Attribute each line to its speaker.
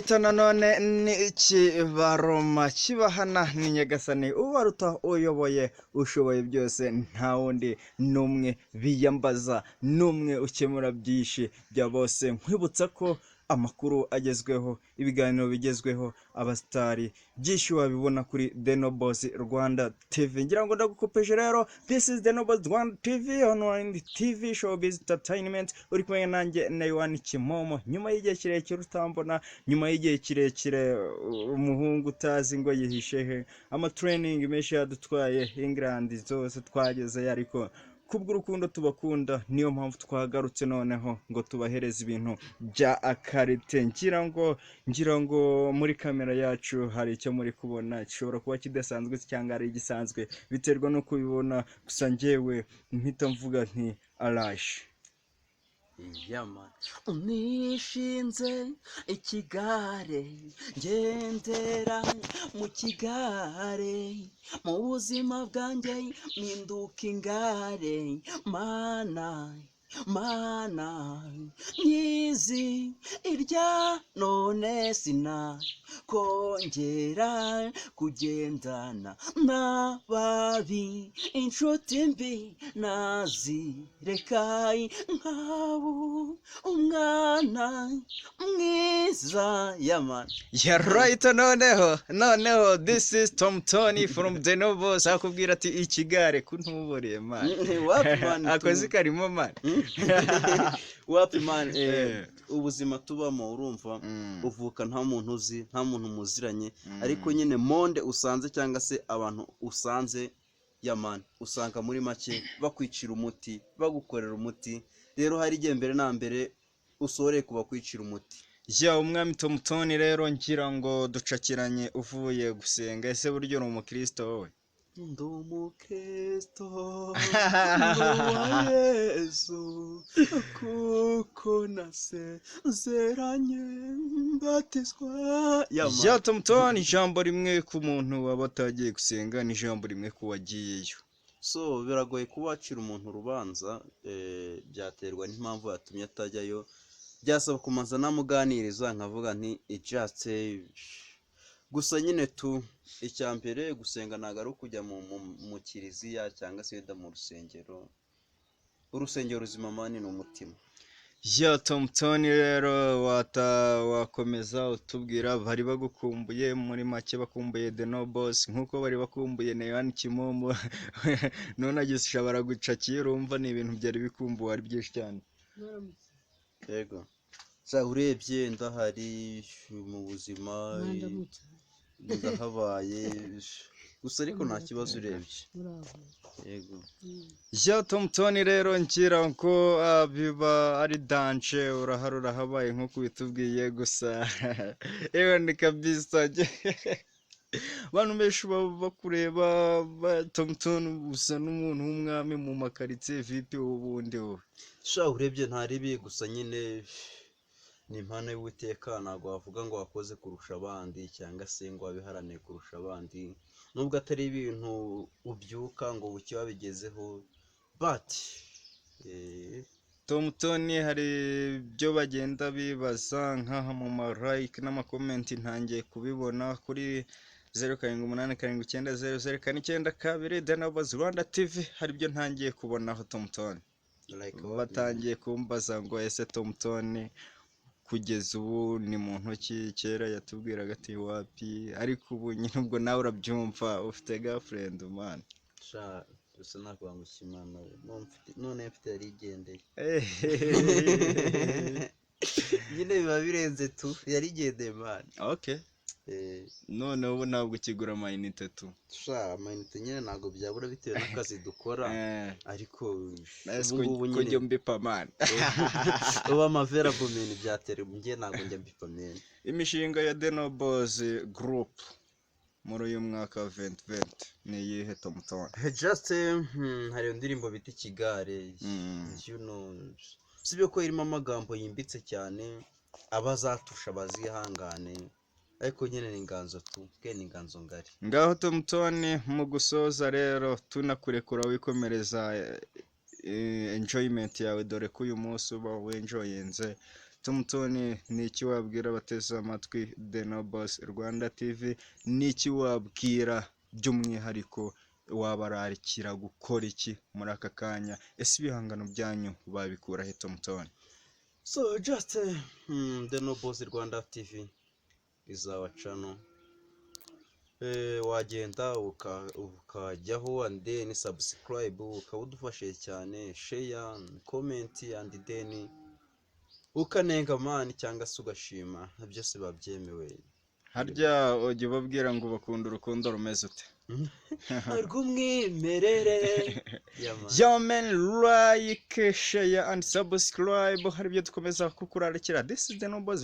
Speaker 1: Right, nanone ni ikibaroma kibahana ni Nyagasani ubaruta, uyoboye, ushoboye byose. Nta wundi n'umwe biyambaza, n'umwe ukemura byinshi bya bose. Nkwibutsa ko amakuru agezweho, ibiganiro bigezweho, abasitari, byinshi wabibona kuri The Nobles Rwanda TV. Ngira ngo ndagukopeje rero. This is The Nobles Rwanda TV, online TV showbiz entertainment. Uri kumwe nanjye Naiwan Kimomo. Nyuma y'igihe kirekire utambona, nyuma y'igihe kirekire umuhungu utazi ngo yihishe he, amatraining menshi yadutwaye, England zose twagezeyo, ariko kubw'urukundo tubakunda niyo mpamvu twagarutse noneho ngo tubahereze ibintu bya qualité. Ngira ngo muri kamera yacu hari icyo muri kubona gishobora kuba kidasanzwe cyangwa ari igisanzwe, biterwa n'uko ubibona. Gusa njyewe mpita mvuga nti araje.
Speaker 2: Yeah man. Nishinze ikigare, ngendera mu kigare, mu buzima bwanjye mpinduka ingare. Mana, Mana nyizi irya none, sina kongera kugendana n'ababi, inshuti mbi nazireka, nkabu umwana mwiza. Yeah man.
Speaker 1: Yeah right, noneho this is Tom Tony from The Nobles, akubwira ati ikigare kuntuboreye man.
Speaker 2: Wapi man.
Speaker 1: Akozi karimo man.
Speaker 2: Wapi man. Ubuzima tubamo, urumva, uvuka nta muntu uzi, nta muntu muziranye, ariko nyine monde usanze cyangwa se abantu usanze, yeah man, usanga muri make bakwicira umuti, bagukorera umuti. Rero hari igihe mbere na mbere usoreye ku bakwicira umuti.
Speaker 1: Ya, umwami Tomutoni rero, ngira ngo ducakiranye uvuye gusenga. Ese buryo uri umukristo wowe?
Speaker 2: Ndi umukristo, ndi uwa Yesu, kuko nasezeranye mbatizwa. Yeah man.
Speaker 1: Ya Tomutoni, ijambo rimwe ku muntu waba atagiye gusenga, ni ijambo rimwe ku wagiyeyo.
Speaker 2: So biragoye kuba wacira umuntu urubanza, byaterwa n'impamvu yatumye atajyayo. Byasaba kumanza namuganiriza, nkavuga nti ijatse gusa nyine tu. Icya mbere, gusenga ntabwo ari ukujya mu kiliziya cyangwa se wenda mu rusengero. Urusengero ruzima man ni umutima.
Speaker 1: Ya Tomutoni rero, wata wakomeza utubwira, bari bagukumbuye, muri make bakumbuye The Nobles nk'uko bari bakumbuye Neyani Kimomo. None agisha baragucakiye, urumva ni ibintu byari bikumbuwe ari byinshi cyane.
Speaker 2: Yego sa, urebye ndahari mu buzima.
Speaker 3: Mwandamutse.
Speaker 2: Ndahabaye gusa, ariko nta kibazo urebye.
Speaker 3: Muraho.
Speaker 2: Yego.
Speaker 1: Ya Tomutoni rero, ngira ngo biba ari danger, urahari, urahabaye nk'uko ubitubwiye. Gusa ewe ni kabisa, abantu benshi baba bakureba Tomutoni usa n'umuntu w'umwami mu makaritsiye, vipi ubundi wowe?
Speaker 2: Sha, urebye nta ribi, gusa nyine ni impano y'Uwiteka. Ntabwo wavuga ngo wakoze kurusha abandi cyangwa se ngo wabiharaniye kurusha abandi, nubwo atari ibintu ubyuka ngo buke wabigezeho, but
Speaker 1: Tomutoni, hari ibyo bagenda bibaza nk'aha mu ma like n'amacomment, ntangiye kubibona kuri 0787 004 92 The Nobles Rwanda TV. Hari ibyo ntangiye kubonaho, Tomutoni.
Speaker 2: Like what?
Speaker 1: Batangiye kumbaza ngo ese Tomutoni kugeza ubu ni muntu ki? Kera yatubwiraga ati wapi, ariko ubu nyine ubwo nawe urabyumva, ufite girlfriend man?
Speaker 2: Sha, gusa nakuvuga ngo Imana we, none mfite yarigendeye. Nyine biba birenze tu, yarigendeye man.
Speaker 1: Okay. None ubu ntabwo ukigura amayinite tu?
Speaker 2: Sha, amayinite nyine ntabwo byabura bitewe n'akazi dukora, ariko
Speaker 1: ese
Speaker 2: ubu ngubu
Speaker 1: kujya
Speaker 2: nyine
Speaker 1: umbipa man?
Speaker 2: Ubu amaverable man byatera, njye ntabwo njya mbipa man.
Speaker 1: Imishinga ya The Nobles Group muri uyu mwaka wa 2020 ni iyihe, Tomutoni?
Speaker 2: Just hari indirimbo bita Ikigare. Sibyo ko irimo amagambo yimbitse cyane, abazatusha bazihangane, ariko nyine ni inganzo tu, ke ni inganzo ngari.
Speaker 1: Ngaho Tomutoni, mu gusoza rero tunakurekura wikomereza enjoyment yawe, dore ko uyu munsi uba wenjoyinze. Tomtoni, ni iki wabwira abateze amatwi The Nobles Rwanda TV? Ni iki wabwira by'umwihariko? Wabararikira gukora iki muri aka kanya? Ese ibihangano byanyu babikura he, Tomtoni?
Speaker 2: So just The Nobles Rwanda TV izaba channel. Wagenda ukajyaho and then subscribe, ukaba udufashije cyane, share, comment and then ukanenga man cyangwa se ugashima, byose biba byemewe.
Speaker 1: Harya ujya ubabwira ngo bakunda urukundo rumeze ute?
Speaker 2: Rw'umwimerere. Yeah, man.
Speaker 1: Yo man, like, share and subscribe. Hari ibyo dukomeza kukurarikira. This is The Nobles.